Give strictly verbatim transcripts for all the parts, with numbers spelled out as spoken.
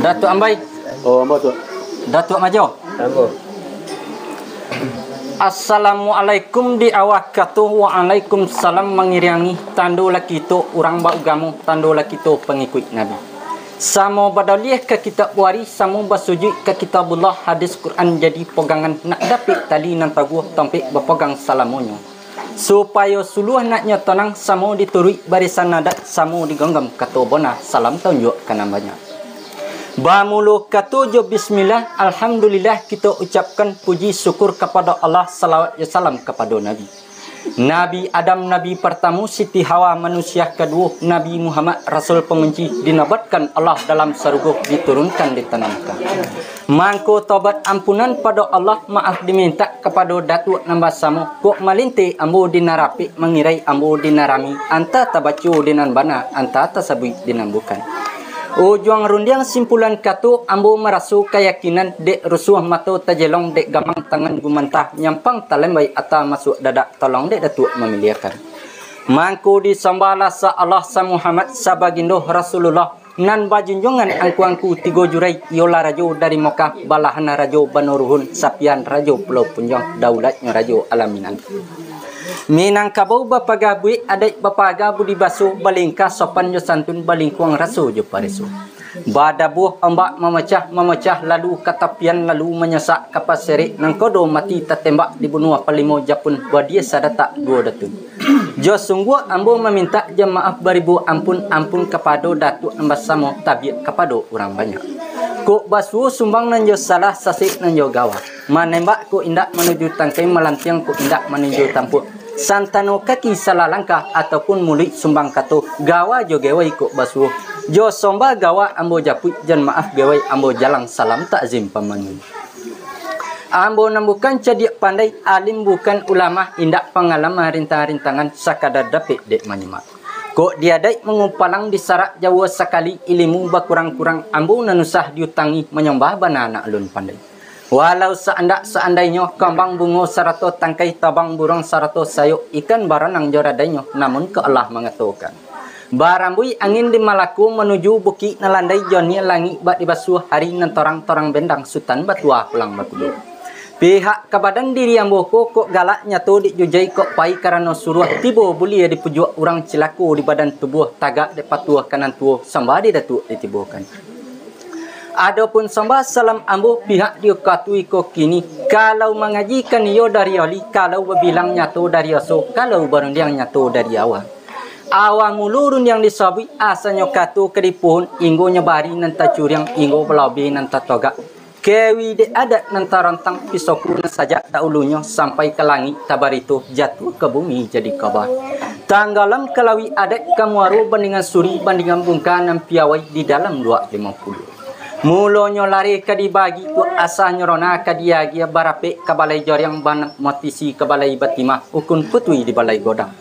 Datuak Ambai. Oh, ambo tu. Datuak Majo. Ambo. Assalamualaikum di awak kato, waalaikumsalam mangiriangi, tando lah kito urang baugamo, tando lah kito pangikuik Nabi. Samo badaliah ka kitab wari, samo basujuik ka kitabullah, hadis Quran jadi pogangan, nak dapek tali nan taguah, tampek bapogang salamonyo. Supayo suluah naknyo tonang, samo dituruik barisan adat, samo diganggam kato bona, salam taunjuak ka nan banyak. Bamulo kato jo bismillah, alhamdulillah, kito ucapkan puji syukur kapado Allah, salawat jo salam kapado Nabi. Nabi Adam, Nabi partamo, Siti Hawa, manusia kaduo, Nabi Muhammad, Rasul pangunci, dinobatkan Allah dalam sarugo, diturunkan di tanah Mekah. Mangko tobat ampunan pado Allah, maaf dimintak kapado Datuak nan basamo, kok malinteh ambo di nan rapek, mangirai ambo di nan rami, anta tabaco di nan bana, anta tasabuik di nan bukan. Ujuang rundiang simpulan kato, ambo maraso kayakinan, dek rusuah mato tajelong, dek gamang tangan gumantah, nyampang talambai ata masuak dadak, tolong dek Datuak mamiliahkan. Mangko disambahlah sa Allah, sa Muhammad, sa bagindo Rasulullah, nan bajunjuangan angku-angku tigo jurai, iyolah rajo dari Mekah, balahan rajo Banu Ruhun, sapian rajo Pulau Punjuang, daulatnyo rajo alam Minangkabau. Minangkabau bapagah buek, adaik bapaga budi baso, balingka sopan jo santun, balingkuang raso jo pareso. Badabuah ombak mamacah, mamacah lalu ka tapian, lalu manyasak ka pasirek, nangkodo mati tatembak, dibunuah palimo japun, badia sadatak duo datun. Jo sungguah ambo mamintak jo maaf baribu ampun, ampun kapado Datuak nan basamo, tabiak kapado urang banyak. Kok basuo sumbang nan jo salah, sasek nan jo gawa. Manembak kok indak manuju tangkai, malantiang kok indak manuju tampuak. Santano kaki salah langkah, ataupun muluik sumbang kato, gawa jo gewai kok basuo. Jo sombah gawa ambo japuik, jan maaf gewai ambo jalang, salam takzim pamanuah. Ambo nan bukan cadiak pandai, alim bukan ulama, indak pangalam rintang-rintangan, sakadar dapek dek manyimak. Kok di adaik mangupalang, disarak jauah sakali, ilimu bakurang-kurang, ambo nan usah diutangi, manyambah bana anak alun pandai. Walau saandak-saandainyo, kambang bungo sarato tangkai, tabang buruang sarato sayok, ikan baranang jo radainyo, namun kok Allah mangatokan. Barambuik angin di Malako, manuju bukik nan landai, janiah langik bak dibasuah, hari nan torang-torang bendang, Sutan batua pulang bakudo. Pihak ka badan diri ambo ko, kok galak nyato dek jujai, kok pai karano suruah, tibo buliah di pujuak urang, cilako di badan tubuah, tagak dek patuah ka nan tuo, sambah di Datuak ditibokan. Adopun sambah salam ambo, pihak di ukatu iko kini, kalau mangajikan iyo dari oli, kalau babilang nyato dari aso, kalau barundiang nyato dari awa. Awa mulo rundiang disabuik, asanyo kato ka dipuhun, inggo nyo bari nan tacuriang, inggo balabeh nan tatogak. Kewi dek adat nan tarantang, pisoku nan sajak daulunyo, sampai ka langik tabarito, jatuah ka bumi jadi kaba. Tanggalam ka lauik adat, ka muaro bandingan suri, bandingan bungka nan piawai, di dalam luak limo puluah. Mulonyo lareh ka dibagi, tu asahnyo rona ka diagiah, barapek ka balai jariang, banat motisi ka balai batimah, ukun putui di balai godang.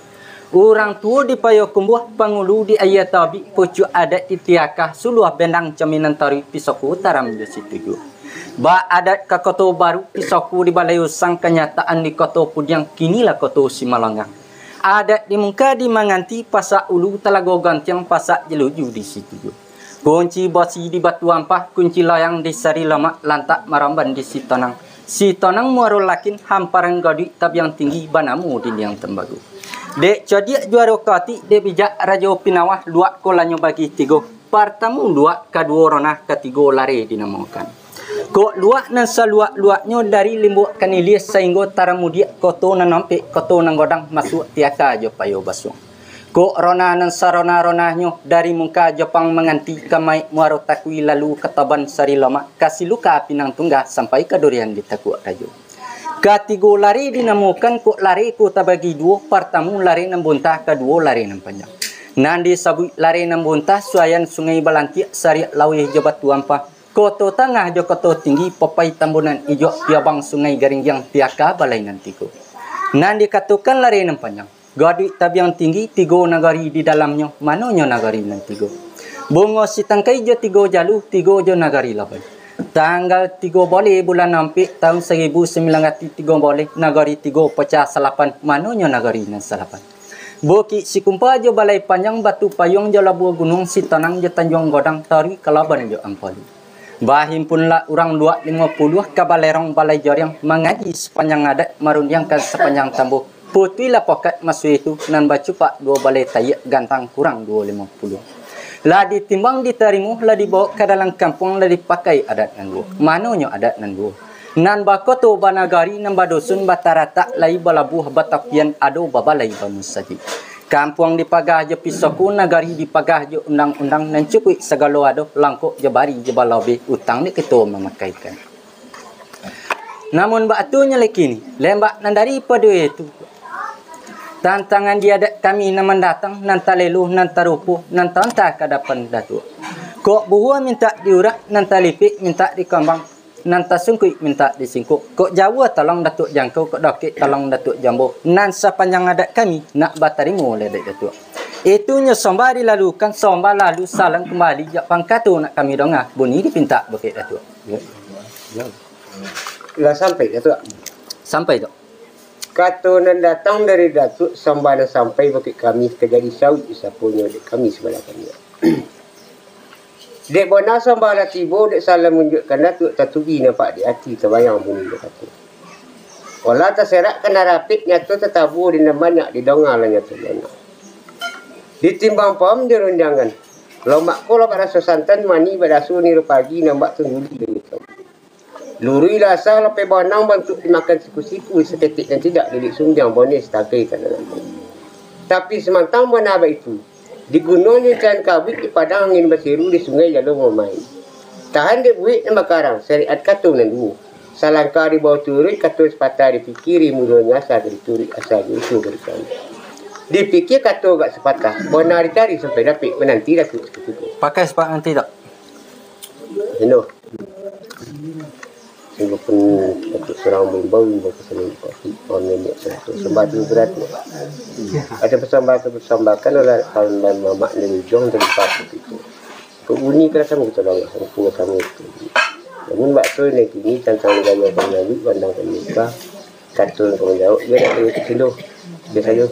Urang tuo di Payokumbuah, pangulu di Aia Tabik, pucuak adat di Tiaka, suluah bendang caminan taruih, pisoku taram jo situjuah. Baadat ka Koto Baru, pisoku di Balai Usang, kanyataan di Koto Pudiang, kinilah Koto Simalanggang. Adat di Mungka di Manganti, pasak ulu Talago Gantiang, pasak Jeluju di situjuah. Kunci basi di Batu Ampah, kunci layang di Sari Lamak, lantak maramban di Sitonang. Sitonang Muaro Lakin, hamparan Gaduik Tabiang Tinggi, banamo Dindiang Tambagu. Dek codiak juaro katik, dek bijak Rajo Pinawah, luak ko lanyo bagi tigo. Partamo luak, kaduo ronah, katigo lareh dinamokan. Kok luak nan saluak-luaknyo dari Limbok ka Nilie sainggo Taramudiak, koto nan ampek, koto nan godang, masuak Tiaka jo Payo Basuang. Kok ronah nan saronah-ronahnyo dari Mungka Jopang Manganti ka Maek Muaro Takui lalu ka Taban Sari Lomak, ka Siluka Pinang Tunggah sampai ka Durian di Takuak Rajo. Katigo lareh dinamokan kok lareh ko tabagi duo, partamo lareh nan bontah, kaduo lareh nan panjang. Nan disabuik lareh nan bontah, Suayan Sungai Balantiak, Sariak Laweh jo Batu Ampah, Koto Tangah jo Koto Tinggi, Popai Tambunan Ijuak, Piabang Sungai Garinggiang, Tiaka balai nan tigo. Nan dikatokan lareh nan panjang, Gaduik Tabiang Tinggi, tigo nagari di dalamnyo, manonyo nagari nan tigo. Bungo Sitangkai jo tigo jalu, tigo jo nagari labai. Tanggal tigo baleh bulan ampek, taun saribu sambilan ratuih tigo baleh, nagari tigo pacah salapan, manonyo nagari nan salapan. Bukik Sikumpa jo Balai Panjang, Batu Payuang jo Labuah Gunuang, Sitonang jo Tanjuang Godang, taruih ka Laban jo Ampalu. Bahimpunlah urang duo limo puluah ka balerong balai jariang, mangaji sapanjang adat, marundiangkan sapanjang tambo. Putuihlah pokat masuih tu, nan bacupak duo balai tayiak gantang kurang duo limo puluah. Lah ditimbang ditarimo, lah dibawok ka dalam kampuang, lah dipakai adat nan duo. Manonyo adat nan duo? Nan bakoto banagari, nan badusun bataratak, lai balabuah batapian, ado babalai bamusajik. Kampuang dipagah jo pisoku, nagari dipagah jo undang-undang, nan cukuik sagalo ado, langkok jo bari jo balobeh, utang dek kito mamakaikan. Namun baatunyo lai kini, lembak nan daripado itu, tantangan di adat kami nan mandatang, nan talelo, nan tarupo, nan taanta ka dapan Datuak. Kok buhua mintak diurak, nan talipik mintak dikambang, nan tasungkuik mintak disingkok. Kok jauah tolong Datuak jangkau, kok dakek tolong Datuak jambo. Nan sapanjang adat kami nak batarimo lai dek Datuak. Itunyo sombah dilalukan, sombah lalu salam kambali, jak pangkato nak kami donga, bunyi dipintak bakeh Datuak. Lah sampai, Datuak? Sampai, Dok. Kato nan datang dari Datuak, sombah nan sampai bakeh kami, ka jadi sauik di saponyo dek kami sabalah kami. Dek bona sombah lah tibo, dek salam manunjuakkan Datuak, tatubi nampak di ati, tabayang bunyi bakato. Olah taserak ka nan rapek, nyato tatabuah di nan banyak, didonga lah nyato bana. Ditimbang paham jo rundiangan, lomak ko lah baraso santan, manih baraso niro pagi, nan bak tungguli dari tau. Luruih lah asa lapeh banang, bantuak dimakan siku-siku, saketek nan tidak diliek sumbiang, boneh satagai tanah. Tapi samantang bana baitu, digunonyo incaran kabuik, di padang angin basiru, di sungai jalur mamain. Tahan dek buek nan bakarang, syariat kato nan duo. Salangkah dibao turuik, kato sapatah dipikiri, mulonyo asa ka dituruik, asa jo usaha ka dicari. Dipikia kato agak sapatah, bona dicari sampai dapek, mananti Datuak sakutiko. Pakai sapak nanti, Dok. Sino. Sungguahpun Datuak surang maimbau, imbau ka saluruah bupati, kawan niniak sarato sambah tu barato. Ado pasambahan tu dipasambahakan oleh kawan mamak dari ujuang dari bupati tu. Kok bunyi ka samo kito danga, samo pun samo itu. Namun bakso nan kini tantang gaya panyambik, pandang pamuka, kato ka manjawab, iyo nak tanya kecil tu. Biaso yo.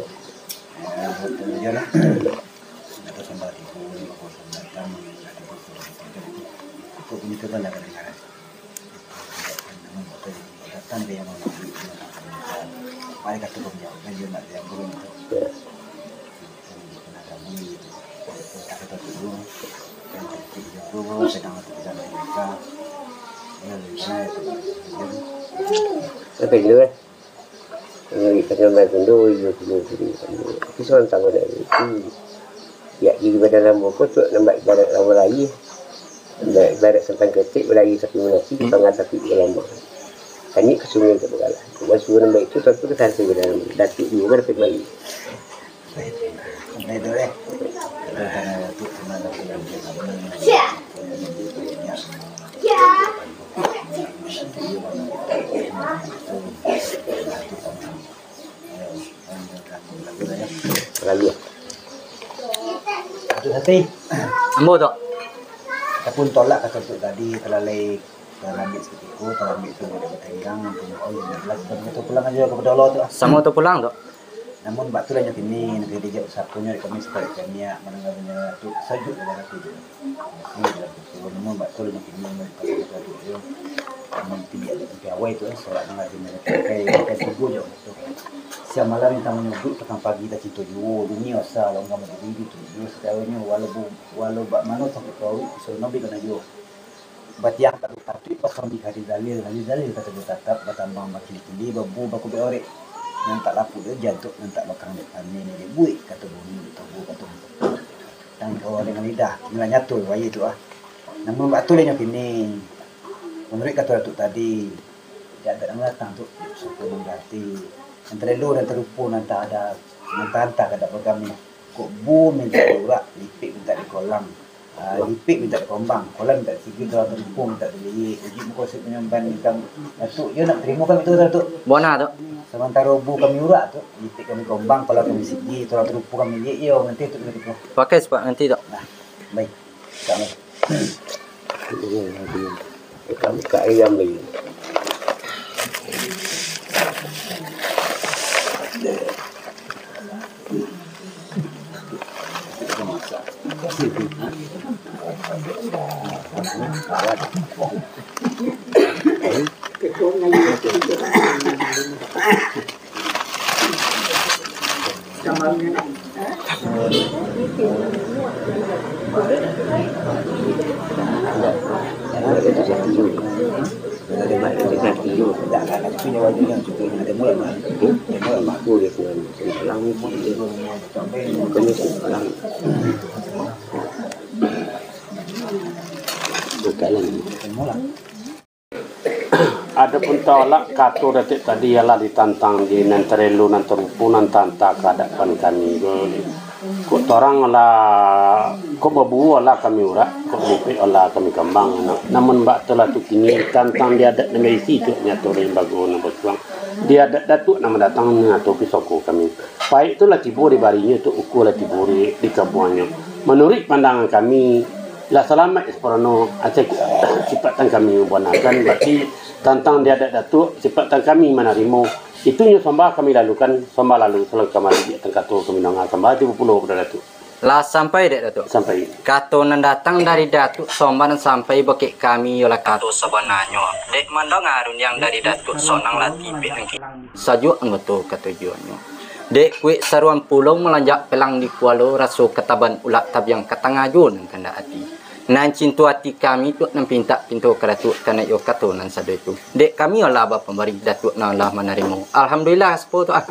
Sampai dulu, eh. Mangari ka sambah tundo, iyo tundo, tundo, tundo. Tapi samantang dari itu, yak di badan lambo ko tu, nampak ibarat lambo lai. Nampak ibarat santan ketek, balai tapi manati, dipangga tapi balambang. Kanyik ka sungai ka bagalah. Kok basuo nampak itu, tantu ka santai badan lambo. Datuak juo ka dapek bali. Lalu. Datuak Sati. Ambo tu. Ataupun tolak kato tu tadi, talalai Talambik sakutiko, talambik tu buliah batenggang, ampun, oh, iyo, jelas, kito pulang ajo kapado Allah tu, ah. Samo tu pulang tu. Namun, bak tu lah nyo kini, nagari dijak saponyo dek kami sakarek kami, ah, mandanga bunyi tu, sajuak dalam ati tu. Namun, bak tu lah nyo kini, namun, tidak ada piawai tu, ah, sorak nang lagi mereka pakai, pakai tubuh je tu. Siang malam minta manyuguik, patang pagi tacinto juo, dunia asa, longgang berdiri tu, juo sakaronyo, walau bu-, walau bak mano sampai kau, suruh nabi kena juo. Batiang tak bapatuik, pasang di hari zalil, hari zalil kato batatap, batambang bakili-kili, babu bakubek orek. Nan tak lapuk dek jantuk, nan tak bakang dek panen, dek buik kato bunyi, dek tobo kato tangkau dengan lidah, inilah nyato wayah tu ah. Namun bak tu lah nyo kini, manuruik kato Datuak tadi, di adat nan datang tu, suku mangganti, nan talelo, nan talupo, nan tak ada, nan tak anta, kada bagam ni. Kok bu mintak diurak, lipik mintak dikolang. Ah, lipik mintak dikombang, kolang mintak disigi, tulang tarumpuang mintak diliek. Uji muko sik manyamban ikam, Datuak, iyo nak tarimo kami tu, Datuak. Bona tu. Samantaro bu kami urak tu, lipik kami kombang, kolang kami sigi, tulang tarumpuang kami liek, iyo, nanti tu, nanti tu. Pakai sapak nanti tu. Nah, baik. Kami. Buka ayam lagi. Adopun tolak kato Datuak tadi, ialah ditantang di nan tarelu, nan tarupo, nan tanta ka adapan kami ko. Kok torang lah, kok babuah lah kami urak, kok lipek lah kami kambang. Namun bak tu lah tu kini, tantang di adat nan baisi tu nyato limbago nan basuang. Di adat Datuak nan mandatang nyato pisoko kami. Paik tu lah tibo di barinyo tu, ukua lah tibo di, di kabuangnyo. Manuruik pandangan kami, lah salamaik saparono, asai sipatan kami mambanakan, barati tantang di adat Datuak, sipatan kami manarimo. Itunyo sambah kami lalukan, sambah lalu, salangkah malibiak tangkato kami nanga, sambah tibo pulo pado Datuak. Lah sampai dek Datuak? Sampai. Kato nan datang dari Datuak Somban sampai bakeh kami, iyolah kato sabananyo. Dek mandanga rundiang dari Datuak Sonang lah tipek nan ki-, sajuak anggoto katujuannyo. Dek kuek saruang pulau malanjak pelang di kualo, raso kataban ulak tabiang ka tangah jo nan kandak ati. Nan cinto ati kami tu nan pintak pinto ka Datuak, kanai yo kato nan sado itu. Dek kami alah bapambari, Datuak nan alah manarimo. Alhamdulillah, sapo tu ah.